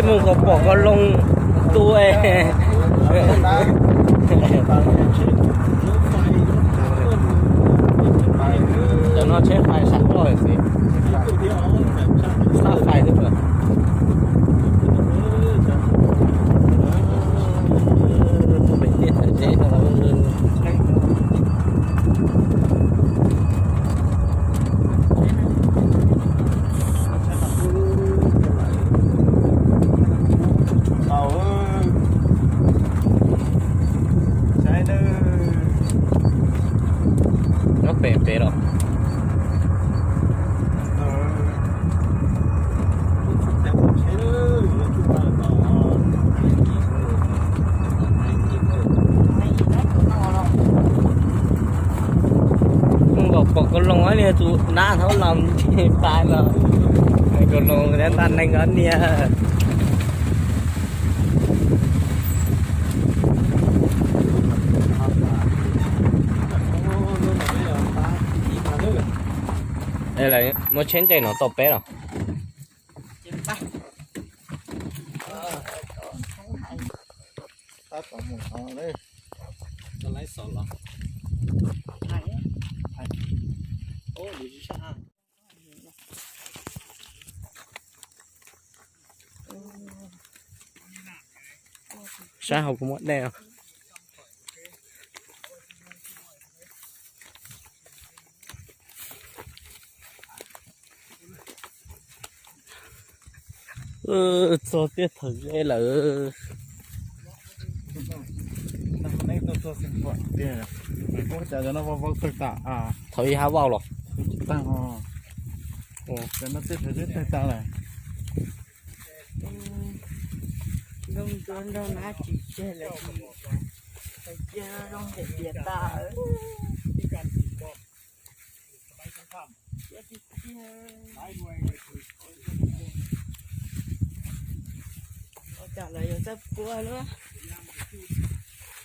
Mus kom pom ko loo tu. Cov no tsheb fais sab toj xwb, sab fais xwb. Pem tej thaum tsev no. Nyob pem pem los. Mus kom pom ko loo niag tus dab thaub los tsis pais los. Ko loo tag neeg os niag. Lawv muab tsheb ncaim no tau peb los. Sab hauv kuv muab dej. Txog tiaj thawj zeb lawm. Thaum ib hab vau los. Cov no tiaj thawj zeb tawg tas lawm. Zoo nrog nab tsis tseg lawm, cia zoo ncaim tias tas. Ua cas lawv yuav txawj puab lawm.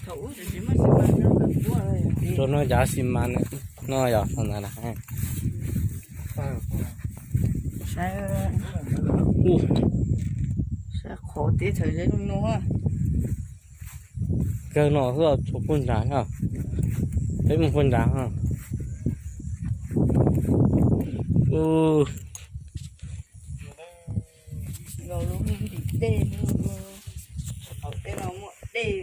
Thaum ub tseem tsis muaj xi mas no lawv puab. Rau no yav xi mas no yog. Saib, saib qhov teb chaws zoo no. Kawg no xwb, tshuav puag nrad, peb mus puag nrad. Nkaus lub ntim dej, hauv tej no muaj dej.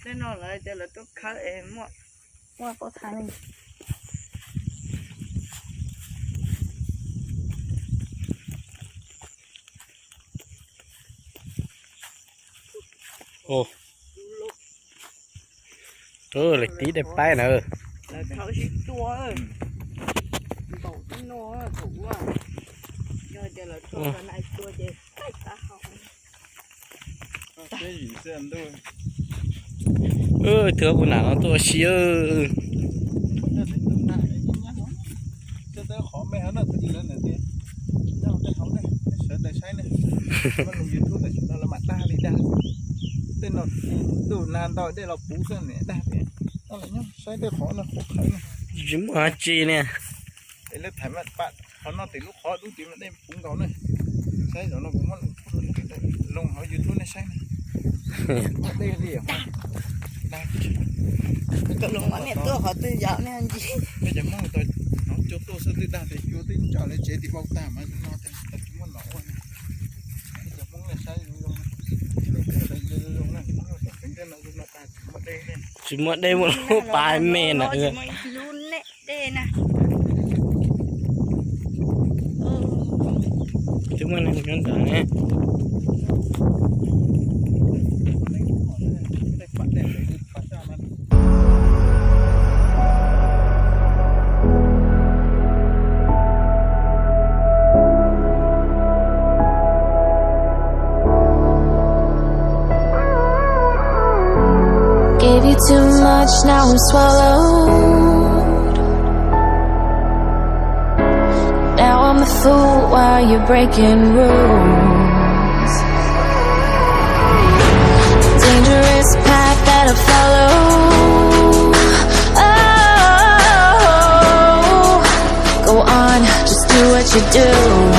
Tej no lawv tias lawv tuaj khawb es muaj, muaj pab tha li. Lawv tib dej paib na. Lawv khawb sib tua npaum tib no thaum ub. Yog tias lawv tua nais tua ces tav hau. Twb ua nam no tuaj ua si. Qhov me no, sawv daws saib ne, YouTube tam sim no lawv mam dag li dag. Tej no ntuj nag nto dej los puv xwb ne, dag tias, saib tej qhov no qhov khawb ne. Tsis muaj dab tsi ne. Es lawv tham mas pam qhov no tim lub qhov dub tim no dej puv nkaus ne. Saib zaum no kuv muab loo hauv YouTube nej saib ne. Muaj dej li os. Dag, niam tuaj qhov twg yom nej ntsis. Peb cov Hmoob tau hnov cua tuaj xwb twb dag tias cua twb nco lawv tsev tim vau tag mas no tsis muaj nom ua. Peb cov Hmoob nej saib zoo zoo, tsis muaj dej muaj lub pas me na. Tsis muaj neeg nyob ntawd ne. Gave you too much, now I'm swallowed. Now I'm the fool while you're breaking rules. Dangerous path that I follow. Oh, to do.